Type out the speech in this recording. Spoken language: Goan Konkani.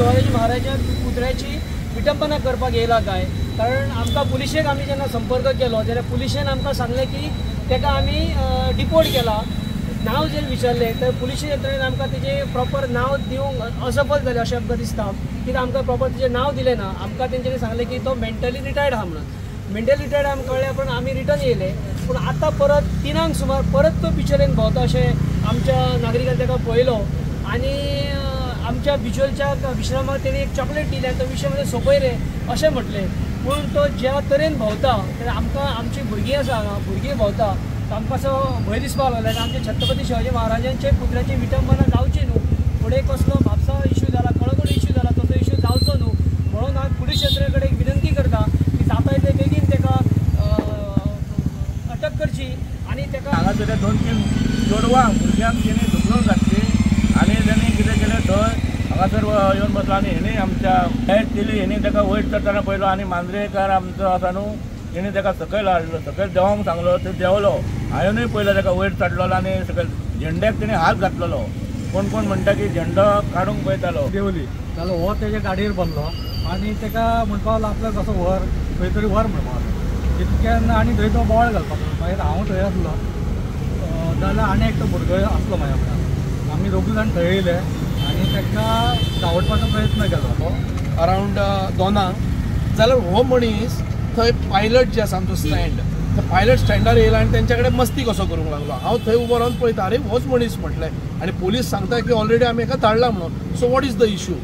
शिवाजी महाराजा पुतळ्याची विटंबना करपाक येयला काय? कारण आमकां पुलिशेक आमी जेन्ना संपर्क केलो जाल्यार पुलिशेन आमकां सांगलें की ताका आमी डिपोर्ट केला. नांव जर विचारलें तर पुलिशे यंत्रणेन आमकां तेजें प्रॉपर नांव दिवंक असफल जालें अशें आमकां दिसता. कित्याक आमकां प्रॉपर तेजें नांव दिलें ना. आमकां तेंच्यांनी सांगलें की तो मेंटली रिटायर्ड आहा म्हणून. मेंटली रिटायर्ड आमकां कळ्ळें, पण आमी रिटर्न येयले. पूण आतां परत 3 सुमार परत तो बिचोलेन भोंवता अशें आमच्या नागरिकान ताका पळयलो आनी आमच्या बिचोलच्या विश्रामाक तेणी एक चॉकलेट दिली आनी तो विशय म्हणजे सोंपय रे अशें म्हटलें. पूण तो ज्या तरेन भोंवता तेन्ना आमकां आमचीं भुरगीं आसा हांगा, भुरगीं भोंवता, आमकां असो भंय दिसपाक लागलो. आनी आमच्या छत्रपती शिवाजी महाराजांचे पुतळ्याची विटंबना जावची न्हू, फुडें कसलो म्हापसा इशू जाला, कळंगूट इशू जाला, तसो इशू जावचो न्हू म्हणून हांव पुलीस यंत्रणे कडेन विनंती करता की जाता इतले बेगीन ताका अटक करची आनी ताका हांगा 2-3 चेडवां भुरग्यांक तेणी धुकलून घातली आनी तेणी कितें केलें थंय हांगासर येवन बसलो आनी हेणी आमच्या हेच दिली, हेणी ताका वयर चडटना पळयलो आनी मांद्रेकार आमचो आसा न्हू तेणी ताका सकयल हाडलो, सकयल देंवोंक सांगलो, थंय देंवलो. हांवेनूय पळयलो ताका वयर चडलेलो आनी सकयल झेंड्याक तेणी हात घातलेलो. कोण कोण म्हणटा की झेंडो काडूंक पळयतालो. देंवली जाल्यार हो तेज्या गाडयेर बसलो आनी ताका म्हणपाक लागलो आपल्याक कसो व्हर खंय तरी व्हर म्हणपाक लागलो. इतक्यान आनी थंय तो बोवाळ घालपाक लागलो. मागीर हांव थंय आसलो जाल्यार आनी एकटो भुरगो आसलो म्हाज्या वांगडा. आमी दोगूय जाण थंय येयले आनी ताका धांवडपाचो प्रयत्न केलो. अरावंड 2 जाल्यार हो मनीस थंय पायलट जे आसा आमचो स्टँड, थंय पायलट स्टँडार येयला आनी तेंच्या कडेन मस्ती कसो करूंक लागलो. हांव थंय उबो रावन पळयता, आरे होच मनीस म्हटलें, आनी पोलीस सांगता की ऑलरेडी आमी हेका धाडला म्हणून. So what is the issue?